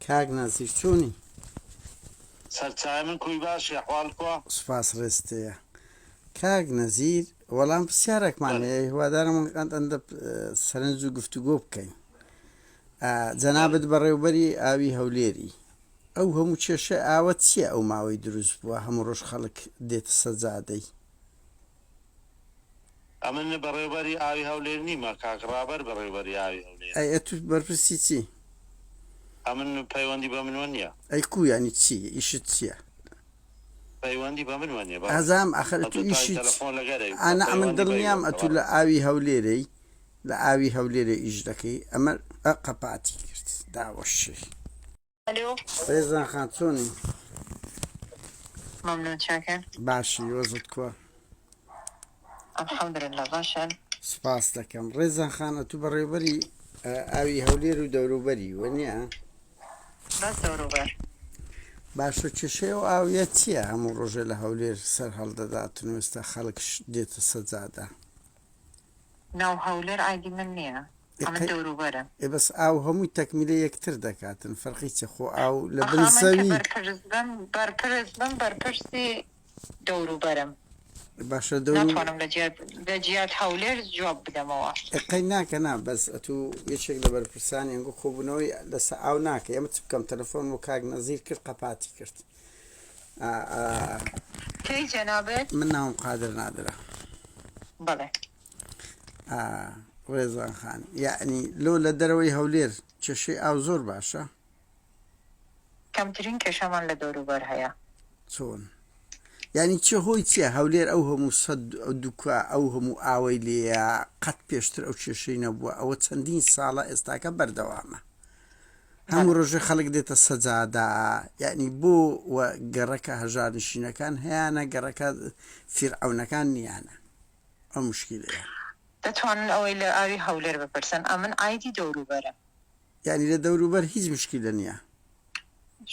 کاک نەزیر چۆنی؟ سەرچاوی من کوی باشی ئەحوال کوا؟ سوپاس ڕێزت هەیە کاک نەزیر وەڵام پرسیارێکمان بەلێ هەیە هیوادارم ئەندە سەرنج و گفتوگۆ بکەین بەلێ جەنابت بەڕێوبەری ئاوی هەولێری ئەو هەموو کێشە ئاوە چییە ئەو ماوەی دروست بووە هەموو ڕۆژ خەڵک دێتە سەجادەی ئەمن بەڕێوبەری ئاوی هەولێر نیمە کاک ڕابەر بەڕێوبەری ئاوی هەولێرە. ئەی ئەتو بەرپرسی چی؟ ئەمن پەیوەندی بە منوە نیە. ئەی کو یانی چی ئیشت چیە؟ پەیوەندی بە منوە نیە بەڕێز. ئازام ئاخر ئەتو ئەتو تای ئیشی چ تەلەفۆن لەگەرەی ئا نا ئەمن پەیوەندی دڵنیام بەیوە ئەتو بەڕێز. لە ئاوی هەولێرەی لە ئاوی هەولێرێ ئیش دەکەی ئەمە ئە قەپاتی کرد داوەشێی. ئەلۆ. ڕێزان خان چۆنی؟ مەمنون چاکەن. باشی وەزت کوا؟ الحمدللە باشن. سوپاست دەکەم ڕێزان خان ئەتوو بەڕێوبەری ئاوی هەولێر و دەوروبەری وەنیە؟ بەس دەوروبەر. باشە کێشەی ئەو ئاویە چیە هەموو ڕۆژێ لە هەولێر سەر هەڵدەداتن و ئێستا خەڵک دێتە سەجادە؟ ناو هەولێر عەیبی من نیە ئەمن دەوروبەرم. ئێ بەس ئاو هەمووی تەکمیلەی یەکتر دەکاتن فەرقی چیە خۆ ئاو لە ئەخ بن ئەمن کە زەوی. بەرپرس بم بەرپرس بم بەرپرسی دەوروبەرم باشە دەورو. ناتوانم لە جیات لە جیات هەولێر جواب بدەمەوە. ئێ قەی ناکە نا بەس ئەتوو یەکێک لە بەرپرسانی ئەنگۆ کۆبونەوەی لەسە ئاو ناکەی ئەمە چ بکەم تەلەفۆن بۆ کاک نەزیر کرد قەپاتی کرد ئا ئا. کەی جەنابت؟ من ناوم قادر نادرە. بەڵێ. ئا ڕێزان خان یەعنی لۆ لە دەرەوەی هەولێر کێشەی ئاو زۆر باشە؟ کەمترین کێشەمان لە دەوروبەر هەیە. چۆن؟ یانی چ هۆی چیە هەولێر ئەو هەموو سەد دوکا ئەو هەموو ئاوەی لێیە قەت پێشتر ئەو کێشەی نەبووە ئەوە چەندین ساڵە ئێستاکە بەردەوامە هەموو ڕۆژێ خەڵک دێتە سەجادە یعنی بۆ و گەڕەکە هەژارنشینەکان هەیانە گەڕەکە فیرعەونەکان نیانە ئەو مشکیلەیە. دەتوانن ئەوەی لە ئاوی هەولێر بپرسن ئەمن عایدی دەوروبەرم. یانی لە دەوروبەر هیچ مشکیلە نیە؟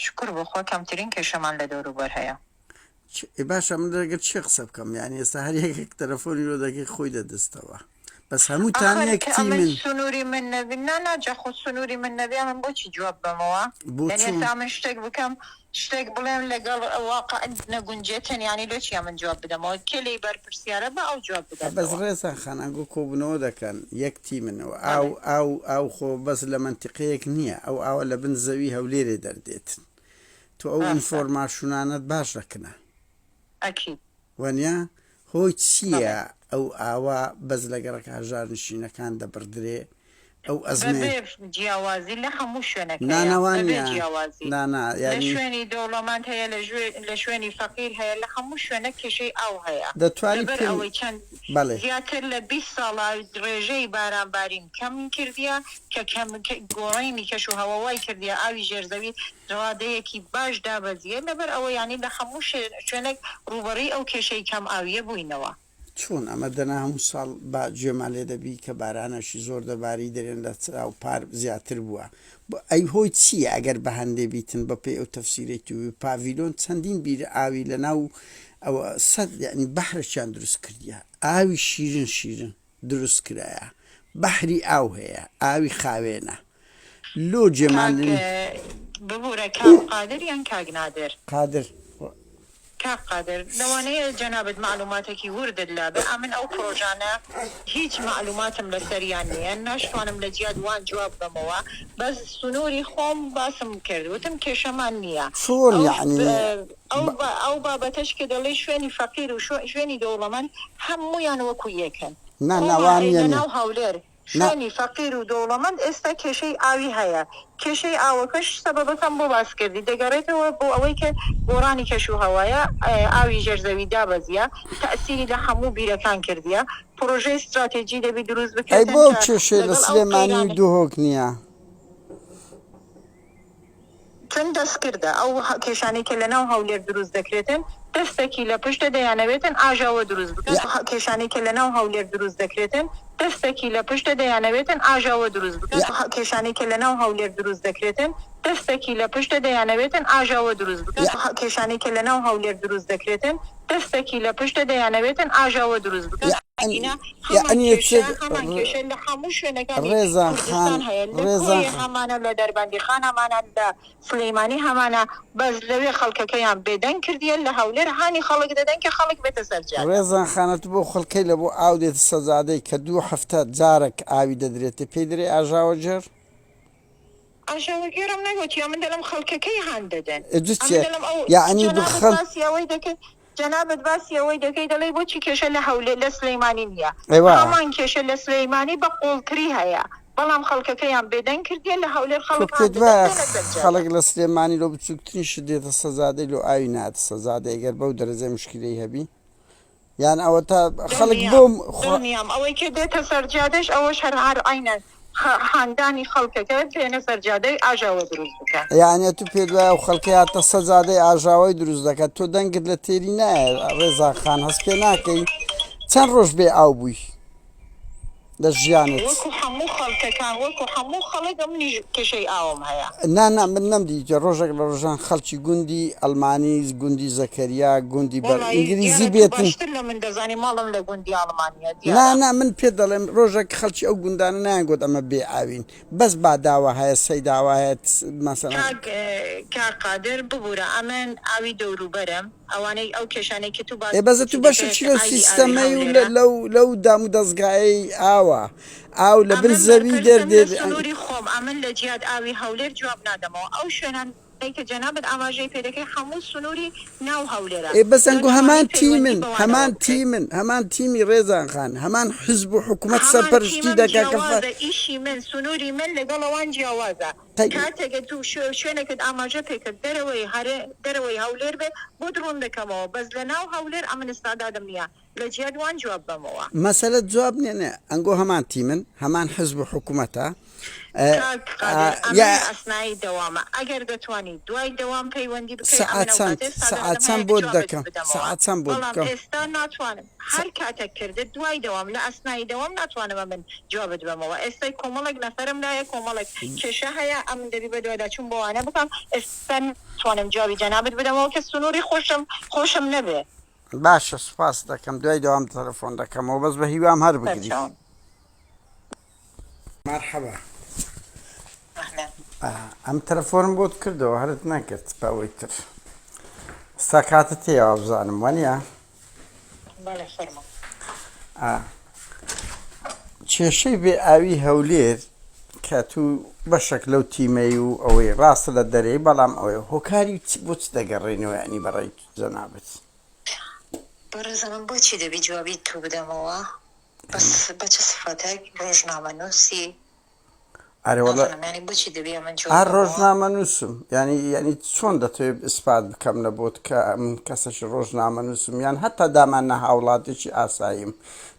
شوکر بۆ خوا کەمترین کێشەمان لە دەوروبەر هەیە. ئێ باشە من لەگەر چێ قسە بکەم یانی ئێستا هەر یەکێک تەلەفۆنی لۆ دەکەی خۆی دەدزتەوە بەس هەمووتان ئاخر یەک کە ئەمن تیمن. سنوری من نەبی نا نا جا خۆ سنوری من نەبی ئەمن بۆچی جواب بەمەوە بۆ یانی چۆن؟ ئێستا ئەمن شتێک بکەم شتێک بڵێم لەگەڵ واقع نەگونجێتن یانی لۆچی ئەمن جواب بدەمەوە کێ لێی بەرپرسیارە با ئەو جواب بەس بداتەوە. ڕێزان خان ئەنگۆ کۆبونەوە دەکەن یەک تیمن و ئاو بەڵێ. ئاو ئاو خۆ بەس لە مەنتیقەیەک نیە ئەو ئاوە لە بن زەوی هەولێرێ دەردێتن تۆ ئەو ڕاستە. ئینفۆرماشونانەت باش دەکنە. ئەکید. وەنیە؟ هۆی بەڵێ. چیە ئەو ئاوە بەس لە گەڕەکە هەژارنشینەکان دەبڕدرێ ئەو ئەزمەیە. بەبێ جیاوازی لە هەموو شوێنەک نا هەیە نا وا بەبێ نیە جیاوازی نا نا لە یانی. شوێنی دەوڵەمەند هەیە لە ژوێ لە شوێنی فەقیر هەیە لە هەموو شوێنەک کێشەی ئاو هەیە دەتوانی لەبەر پێم ئەوەی چەند بەڵێ. زیاتر لە 20 ساڵە ڕێژەی باران بارین کەم کردیە کە کەم گۆڕینی کەش و هەوا وای کردیە ئاوی ژێر زەوی ڕادەیەکی باش دابەزیە لەبەر ئەوە یانی لە هەموو شوێنێک ڕووبەڕووی ئەو کێشەی کەم ئاوییە بووینەوە. چۆن ئەمە دەنا هەموو ساڵ با گوێمان لێ دەبی کە بارانەشی زۆر دەباری دەرێن لە چاو پار زیاتر بووە ئەی هۆی چییە ئەگەر بە هەندێ بیتن بە پێی ئەو تەفسیرەی تو پاڤیلۆن چەندین بیر ئاوی لە ناو ئەوە سەد یعنی بەحرەکیان دروست کردیە ئاوی شیرن شیرن دروست کرایە بەحری ئاو هەیە ئاوی خاوێنە لۆ جێمان کاک لێ. ببورە کاک قادر یان کاک نادر؟ قادر. کاک قادر لەوانەیە جەنابت مەعلوماتەکی وردت لابێ ئەمن ئەو پرۆژانە هیچ مەعلوماتم لەسەریان نیە ناشتوانم لە جیات وان جواب بەمەوە بەس سنوری خۆم باسم کرد وتم کێشەمان نیە چۆن ئەو یەعنی ئەو ئەو بابەتەش کە دەڵێی شوێنی فەقیر و شوێنی دەوڵەمەند هەموویان وەکو یەکن نا نا خۆمان وا نیە لە نیە ناو هەولێر نا. شوێنی فەقیر و دەوڵەمەند ئێستا کێشەی ئاوی هەیە، کێشەی ئاوەکەش سەبەبەکەم بۆ باس کردی دەگەڕێتەوە بۆ ئەوەی کە گۆڕانی کەش و هەوایە، ئاوی ژێر زەوی دابەزیە، تەئسیری لە هەموو بیرەکان کردیە، پڕۆژەی ستراتێجی دەبی دروست ئەی بکرێتن بۆ ئەو کە کێشەیە لە لەگەڵ ئەو سلێمانی و قەیرانەی. دهۆک نیە؟ چون دەستکردە، ئەو کێشانەی کە لەناو هەولێر دروست دەکرێتن، دەستەکی لە پشتە دەیانەوێتن ئاژاوە دروست بکەن. کێشانەی کە لەناو هەولێر دروست دەکرێتن، دەستەکی لە پشتە دەیانەوێتن ئاژاوە دروست بکەن. کێشانەی کە لەناو هەولێر دروست دەکرێتن، دەستەکی لە پشتە دەیانەوێتن ئاژاوە دروست بکەن. کێشانەی کە لەناو هەولێر دروست دەکرێتن، دەستەکی لە پشتە دەیانەوێتن ئاژاوە دروست بکەن. ئەگینا هەمان یەعنی کێشە هەمان کێشە لە هەموو شوێنەکانی ڕێزان خان کوردستان هەیە لە ڕێزان کۆیە خان. هەمانە لە دەربەندیخان هەمانە لە سلیمانی هەمانە بەس لەوێ خەڵکەکەیان بێدەنگ کردیە لە هەولێر هانی خەڵک دەدەن کە خەڵک بێتە سەر جادە. ڕێزان خانە تو بۆ خەڵکەی لە بۆ ئاو دێتە سەجادەی کە دوو هەفتە جارەک ئاوی دەدرێتێ پێی دەرێی ئاژاوەگێڕ؟ ئاژاوەگێڕم نەگۆتیە من دەڵێم خەڵکەکەی هان دەدەن ئێ جوت ئەمن چیە دەڵێم ئەو یەعنی جەنابت خەڵک. باسی ئەوەی دەکەی جەنابت باسی ئەوەی دەکەی دەڵێی بۆچی کێشە لە هەولێر لە سلیمانی نیە ئێ وایە. هەمان کێشە لە سلیمانی بە قوڵتری هەیە بەڵام خەڵکەکەیان بێدەنگ کردیە لە هەولێر تۆ خەڵک هان پێت دەدەن وایە بێنە سەر جادە. خەڵک لە سلێمانی لۆ بچوکترین شت دێتە سەجادەی لۆ ئاوی نایەتە سەجادەی گەر بەو دەرەجەی مشکیلەی هەبی؟ یان ئەوەتا خەڵک دڵنیام بۆ خوا. دڵنیام ئەوەی کە دێتە سەر جادەش ئەوەش هەر هەر عەینەن هاندانی خەڵکەکە بێنە سەر جادەی ئاژاوە دروست بکەن. یانی ئەتو پێت وایە ئەو خەڵکەی هاتە سەر جادەی ئاژاوەی دروست دەکات تۆ دەنگت لە تێری نایە ڕێزان خان هەست پێ ناکەی چەند ڕۆژ بێ ئاو بووی؟ لە ژیانت. وەکو هەموو خەڵکەکان وەکو هەموو خەڵک منیش کێشەی ئاوم هەیە. نا نا من نەمدیتوە ڕۆژێک لە ڕۆژان خەڵکی گوندی ئەڵمانی گوندی زەکەریا گوندی بەر وەڵایی ئینگلیزی دیارە تو بێتن. باشتر لە من دەزانی ماڵم لە گوندی ئەڵمانیە نا دیارە. نا من پێت دەڵێم ڕۆژێک خەڵکی ئەو گوندانە نایان گۆت ئەمە بێ ئاوین بەس باداوە هەیە سەیداوە هەیە مەسەلەن. کاک کاک قادر ببورە ئەمن ئاوی دەوروبەرم ئەوانەی ئەو کێشانەی کە تو ئێ بەس باسی تو دەکەی بەشێکی کە لەو ئایدی ئاوی سیستەمەی و هەولێرە. لەو لەو دام و دەزگایەی ئاوە ئاو لە بن ئەمن زەوی بەرپرسم لە دەردێ سنوری خۆم ئەمن لە جیات ئاوی هەولێر جواب نادەمەوە ئەو شوێنانەی کە جەنابت ئاماژەی پێ دەکەی هەموو سنوری ناو هەولێرە ئێ بەس ئەنگۆ هەمان دەتوانی پەیوەندی تیمن بەوانەوە هەمان بکەی. تیمن هەمان تیمی ڕێزان خان هەمان حزب و حکومەت هەمان سەرپەرشتی تیمم دەکا کە فە جیاوازە ئیشی من سنوری من لەگەڵ ئەوان جیاوازە تەی. کاتێک تو شوێنێکت ئاماژە پێ کرد دەرەوەی هەرێ دەرەوەی هەولێر بێ بۆت ڕوون دەکەمەوە بەس لە ناو هەولێر ئەمن ئیستعدادم نیە لە جیات وان جواب بەمەوە. مەسەلە جواب نیە نە ئەنگۆ هەمان تیمن هەمان حزب و حکومەتە کاک قادر ئەمن یا لە ئەسنایی دەوامە ئەگەر دەتوانی دوای دەوام پەیوەندی بکەی سەعات ئەمن ئەو چەند کاتە سەعات ئیستعدادم چەند هەیە کە بۆت جوابت دەکەم بدەمەوە سەعات چەند بۆت بەڵام بکەم ئێستا ناتوانم هەر کاتەک کردت دوای دەوام لە ئەسنایی دەوام ناتوانم ئەمن جوابت بەمەوە ئێستا کۆمەڵێک نەفەرم لایە کۆمەڵێک کێشە هەیە ئەمن دەبی بەدواداچوون بۆوانە بکەم ئێستا ناتوانم جوابی جەنابت بدەمەوە کە سنوری خۆشم خۆشم نەبێ. باشە سوپاست دەکەم دوای دەوام تەلەفۆن دەکەمەوە بەس بە هیوام هەر بگری. سەرچاوم. مەرحەبا ئەهلەن. ئەم تەلەفۆنم بۆت کردەوە هەرت نەکرد بە ئەوەی تر ئستا کاتت هەیە وابزانم وانیە؟ بەڵێ فەرموو. ئا کێشەی بێ ئاوی هەولێر کە تو بەشەک لەو تیمەی و ئەوەی ڕاستە لە دەرێی بەڵام ئەوەی هۆکاری چ بۆ چ دەگەڕێنەوە یانی بەڕای جەنابت؟ بەڕێزم من بۆچی دەبی جوابی تو بدەمەوە بەس بە چ سفەتێک ڕۆژنامەنووسی ئەرێ وەڵا نازانم یانی بۆچی دەبی ئەمن جواب ئا بەمەوە؟ ڕۆژنامەنووسم یانی یانی چۆن دەتەوێ ئیسپات بکەم لە بۆت کە من کەسەکی ڕۆژنامەنووسم یان هەتا دامان نە هاوڵاتێکی ئاساییم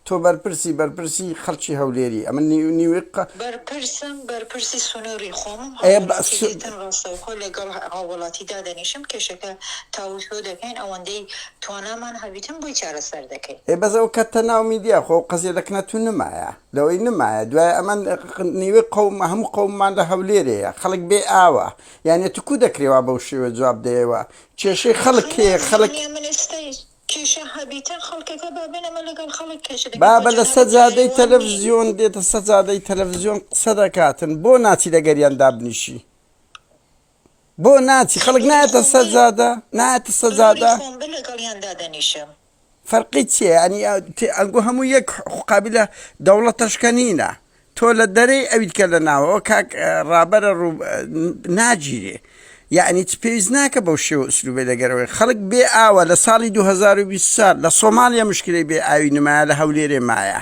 تۆ بەرپرسی بەرپرسی خەڵکی هەولێری ئەمن نیو نیوەی قە بەرپرسم بەرپرسی سنووری خۆمم ئێ بە هاووڵاتی سو دێتن ڕاستەوخۆ لەگەڵ هاووڵاتی دادەنیشم کێشەکە تاوتوێ دەکەین ئەوەندەی توانامان هەبیتن بۆی چارەسەر دەکەین. ئێ بەس ئەو کەتە ناو میدیا خۆ ئەو قەزیە لە کنە تو نمایە لەوەی نمایە دوای ئەمە نیوەی قەوم هەموو قەوممان لە هەولێرێیە خەڵک بێ ئاوە یانی تو کو دەکرێ وا بەو شێوە جواب دەیەوە کێشەی خەڵک ئاخر کێیە خەڵک نازانم من ئێستەی کێشە هەبیتن خەڵکەکە با بێن ئەمە لەگەڵ خەڵک کێشە دەکەین خۆ بابە لە جەنابت سەجادەی هەیوان نی. تەلەفزیۆن دێتە سەجادەی تەلەفزیۆن قسە دەکاتن بۆ ناچی لەگەریان دابنیشی بۆ ناچی خەڵک سنوری نایەتە خۆم سەر بێ جادە نایەتە سەر سنوری جادە خۆم بێ لەگەڵیان دادەنیشم. فەرقی چیە یانی ئەنگۆ هەموو یەک قابلە دەوڵەتەشکە نینە تۆ لە دەرێی ئەویدکە لە ناوەوە کاک ڕابەرە ڕوو ناگیرێ یعنی چ پێویست ناکە بەو شێوە ئوسلوبەی لەگەرەوەی خەڵک بێ ئاوە لە ساڵی 2024 لە سۆماڵیا مشکلەی بێ ئاوی نمایە لە هەولێرێ مایە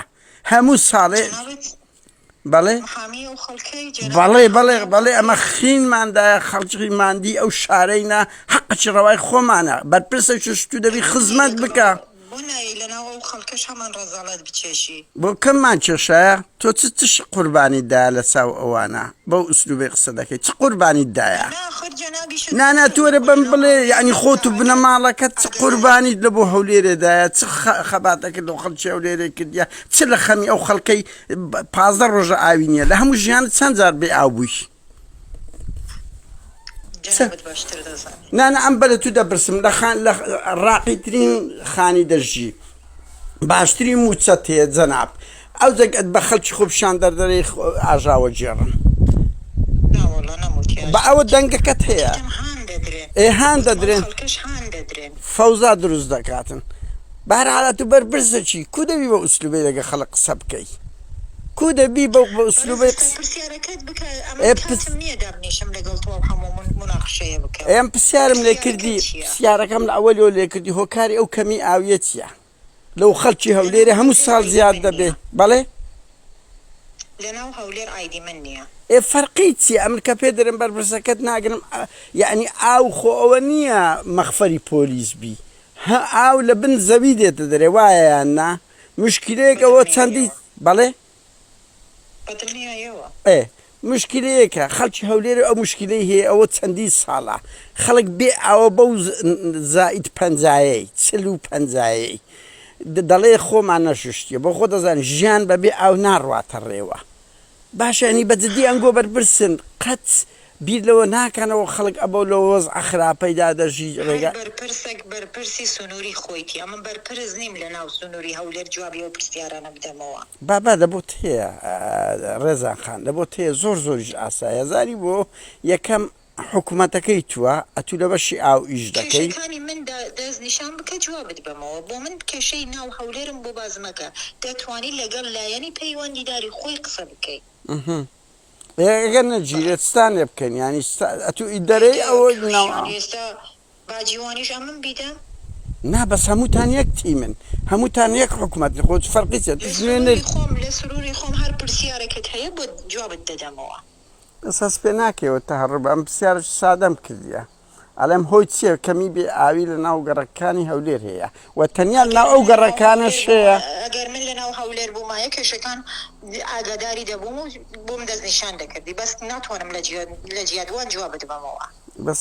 هەموو ساڵێ جەنابت بەڵێ محامی ئەو خەڵکەی جەنابت بەڵێ محامی بەڵێ ئەو بەڵێ ئەمە خەڵکەی. خینماندایە خەڵکی ماندی ئەو شارەینە حەقەکی ڕەوای خۆمانە بەرپرسێکی شتو دەبی بۆ نایەی خزمەت لەگەڵ بکە. ئەو بۆ نایەی لەناو ئەو خەڵکەش هەمان ڕەزاڵەت بچێشی. بۆ کەممان کێشایە تۆ چ چ قوربانیت دایە لە چاو ئەوانە بەو ئوسلوبەی قسە دەکەی چ قوربانیت دایە نا ئاخر جەنابیشت نا نا گوتت تۆ وەرە خۆ بەم لەناو بڵێ ئەو یەعنی خۆت و خەڵکە ئەگەر بنەماڵەکەت چ ئەگەر قوربانیت لە بۆ هەولێرێ دایە چ خەباتەکت لۆ خەڵکی هەولێرێ کردیە چ لە خەمی ئەو خەڵکەی 15 ڕۆژە ئاوی نییە لە هەموو ژیانت چەند جار بێ ئاو بووی چ جەنابت باشتر دەزانی. نا نا ئەم بەلە تو دەپرسم لە خان لە ڕاقیترین خانی دەژی. باشترین موچەت هەیە جەناب ئەو جەگەت بە خەلکی خۆپیشاندەر دەرێی ئاژاوە گێڕن. نا وەڵا نەموتی بە ئەوە دەنگەکەت هەیە. وتم هان دەدرێن. ئێ هان وتم ئەو دەدرێن. خەڵکەش هان دەدرێن. فەوزا دروست دەکاتن. بەهەرحاڵ ئەتوو بەرپرسەکی کو دەبی بەو ئسلوبەی لەگە خەڵک قسە بکەی کو دەبی بەو بە بەڕێز ئسلوبەی ئێستا قس پرسیارەکەت بکە ئەمن ئێ پس کاتم نییە دابنیشم لەگەڵ تۆ ئەو هەموو من موناقشەیە بکەم ئێ ئەم پرسیارم لێ پرسیارەکەت کردی چییە؟ پرسیارەکەم لە ئەوەلەوە لێ کردی هۆکاری ئەو کەمی ئاویە چیە لەو خەڵکی لەناو هەولێرێ هەموو هەولێر ساڵ ئایدی زیاد من دەبێ نییە. بەڵێ؟ لەناو هەولێر ئایدی من نییە. ئێ فەرقی چیە ئەمن کە پێ دەرێم بەرپرسەکەت ناگرم یەعنی ئاو خۆ ئەوە نییە مەخفەری پۆلیس بی هە ئاو لە بن زەوی دێتە دەرێ وایە یان نا مشکیلەیەک ئەوە چەندی بەدڵنیایەوە. بەڵێ؟ بەدڵنیایەوە. ئێ مشکیلەیەکە خەڵکی هەولێر ئەو مشکیلەی هەیە ئەوە چەندین ساڵە خەڵک بێ ئاوە بەو زائید پەنجایەی چل و پەنجایەی دەڵێ خۆمان نەشوشتیە بۆ خۆ دەزانین ژیان بەبێ ئاو ناڕواتە ڕێوە باشە یانی بە جدی ئەنگۆ بەرپرسن قەت بیر لەوە ناکەنەوە خەڵک ئەبەو لەو وەزعە خراپەیدا دەژی هەر ڕێگا. بەرپرسەک بەرپرسی سنوری خۆیتی ئەمن بەرپرس نیم لە ناو سنوری هەولێر جوابی ئەو پرسیارانە بدەمەوە. بابا لە بۆت هەیە ڕێزان خان لە بۆت هەیە زۆر زۆریش ئاسایە زانی بۆ یەکەم حکومەتەکەی توە ئەتوو لە بەشی ئاو ئیش دەکەی. کێشەکانی من دەست نیشان بکە جوابت بەمەوە بۆ من کێشەی ناو هەولێرم بۆ باس مەکە دەتوانی لەگەڵ لایەنی پەیوەندیداری خۆی قسە بکەی. ئەگەر نەگیرێت چتان لێ بکەین یانی ئەتوو ئیدەرەی ئەوە ناو ئێستا باجیوانیش ئەمن بیدەم. نا بەس هەمووتان یەک تیمن هەمووتان یەک حکومەتن خۆ فەرقی چیە لە توش سروری نوێنەری. خۆم لە سروری خۆم هەر پرسیارێکت هەیە بۆت جوابت دەدەمەوە. بەس هەست پێ ناکەیەوە تەهەڕوب ئەم پرسیارەکی سادەم کردیە ئەڵێم هۆی چیە کەمی بێ ئاوی لە ناو گەڕەکەکانی هەولێر هەیە و تەنیا لە ئەگەر ناو من ئەو لە ناو گەڕەکانەش هەولێر هەیە؟ بوومایە ئەگەر من لە ناو هەولێر بوومایە کێشەکان ئاگاداری دەبووم و بۆم دەستنیشان دەکردی بەس ناتوانم لە جیات لە جیات وان جوابت بەمەوە. بەس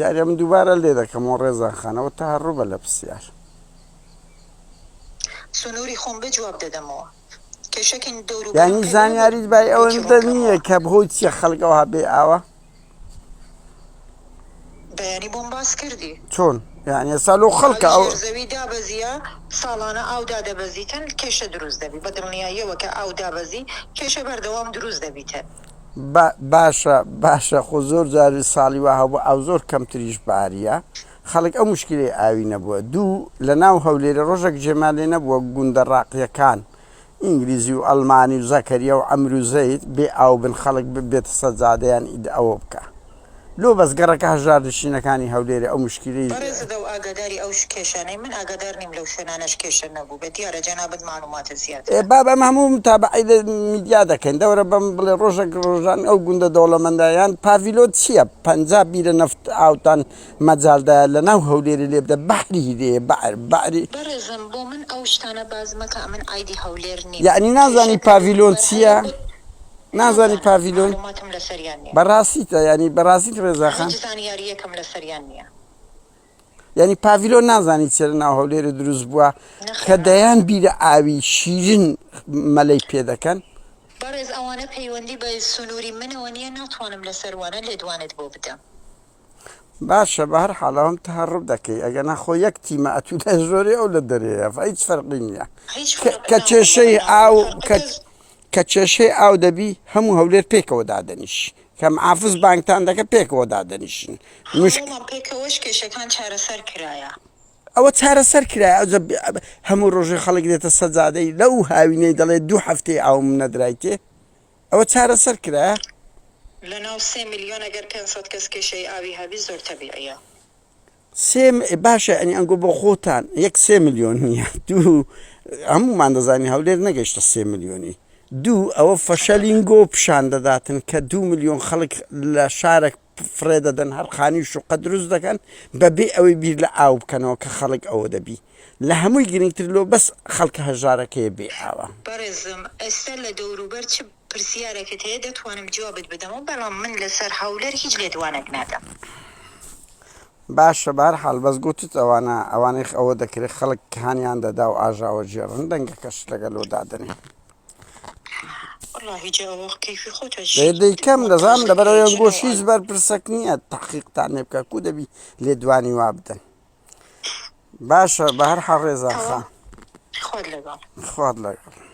یاریە من دووبارە لێ دەکەمەوە ڕێزان خان ئەوە تەهەڕوبە لە پرسیار. سنوری خۆم بێ جواب دەدەمەوە. کێشەکەی دەوروبەرم یانی پێ بڵێ بۆت زانیاریت بای بۆتی ئەوەندە نییە ڕوونکەمەوە. کە بەهۆی چیە خەڵک ئەوها بێ ئاوە؟ بەیانی بۆم باس کردی. چۆن یانی ئێستا لۆ خەڵکە ئاوی ئەو. ژێر زەوی دابەزیە ساڵانە ئاو دادەبەزیتن کێشە دروست دەبی بە دڵنیاییەوە کە ئاو دابەزی کێشە بەردەوام دروست دەبیتن. با باشە باشە خۆ زۆر جاری ساڵی وا هەبوو ئاو زۆر کەمتریش باریە خەڵک ئەو موشکیلەی ئاوی نەبووە دوو لە ناو هەولێرێ ڕۆژەک جێمان لێ نەبووە گوندە ڕاقیەکان ئینگلیزی و ئەڵمانی و زەکەریا و عەمر و زەید بێ ئاو بن خەڵک بێتە سەر جادە یان ئید ئەوە بکا لۆ بەس گەڕەکە هەژار نشینەکانی هەولێرێ ئەو موشکیلەی بەڕێزت ئەو ئاگاداری ئەو کێشانەی من ئاگادار نیم لەو شوێنانەش کێشە نەبووبێ دیارە جەنابت مەعلوماتت ئێ زیاترە. بابە ئەمە هەموو متابەعەی لە میدیا دەکەین دەوەرە بەم بڵێ ڕۆژەک ڕۆژان ئەو گوندە دەوڵەمەندە یان پاڤیلۆ چییە 50 بیرە نەفت ئاوتان مەجال دایە لە ناو هەولێرێ لێ بدە بەحری لێیە بەعر بەعری. بەڕێزم بۆ من ئەو شتانە باس مەکە ئەمن ئایدی هەولێر نیم یەعنی نازانی کێشەکە پاڤیلۆن دەوروبەر چییە؟ هەیە بۆت نازانی نازانم پاڤیلۆن؟ مەعلوماتم لەسەریان نیە. بەڕاستیتە یانی بەڕاستیت ڕێزا خان؟ هیچ زانیاریەکم لەسەریان نیە. یانی پاڤیلۆن نازانی چیە لە ناو هەولێرێ دروست بووە نەخێر کە دەیان نازانم. بیرە ئاوی شیرن مەلەی پێ دەکەن؟ بەڕێز ئەوانە پەیوەندی بە سنوری منەوە نیە ناتوانم لەسەر وانە لێدوانت بۆ بدەم. باشە بە هەر حاڵ ئەوەم تەهەڕوب دەکەی ئەگەنا خۆ یەک تیمە ئەتوو لە ژۆرێ ئەو لە دەرێیە هیچ فەرقی نییە هیچ فەرق کە ناوەڵا کێشەی ناوەڵا ئاو کە فەرقەکە کە کێشەی ئاو دەبی هەموو هەولێر پێکەوە دادەنیشی کە معافز بانگتان دەکە پێکەوە دادەنیشن مشک هەموومان پێکەوەش کێشەکان چارەسەر کرایە. ئەوە چارەسەر کرایە ئەوجا هەموو ڕۆژێ خەڵک دێتە سەجادەی لەو هاوینەی دەڵێ دوو هەفتەی ئاوم نەدرایتێ ئەوە چارەسەر کرایە؟ لەناو سێ ملیۆن ئەگەر 500 کەس کێشەی ئاوی هەبی زۆر تەبیعیە. سێ باشە ئەنی ئەنگۆ بۆ خۆتان یەک سێ ملیۆن نییە دوو هەمومان دەزانین هەولێر نەگەیشتە سێ ملیۆنی دوو ئەوە فەشەلینگۆ پیشان دەداتن کە دوو ملیۆن خەڵک لە شارێک فڕێ دەدەن هەر خانی و شوقە دروست دەکەن بەبێ ئەوەی بیر لە ئاو بکەنەوە کە خەڵک ئەوە دەبی لە هەمووی گرنگتر لۆ بەس خەڵکە هەژارەکەیە بێ ئاوە. بەڕێزم ئێستا لە دەوروبەر چ پرسیارێکت هەیە دەتوانم جوابت بدەمەوە بەڵام من لەسەر هەولێر هیچ لێدوانێک نادەم. باشە بەهەرحاڵ بەس گوتت ئەوانە ئەوانەی ئەوە دەکرێت خەڵک هانیان دەدا و ئاژاوە گێڕن دەنگەکەشت لەگەلۆ دادەنێ. وەڵاهی جا ئەوە کەیفی خۆتە دەی چی دەیکەم دەزانم مونتاژ لەبەرئەوەی دەکەی ئەنگۆش چ نەوعە. هیچ بەرپرسەک نییە تەحقیقتان لێ بکا کو دەبی لێدوانی وا بدەن باشە بەهەرحاڵ ڕێزان تەواو خان. خوات لەگەڵ. خوات لەگەڵ.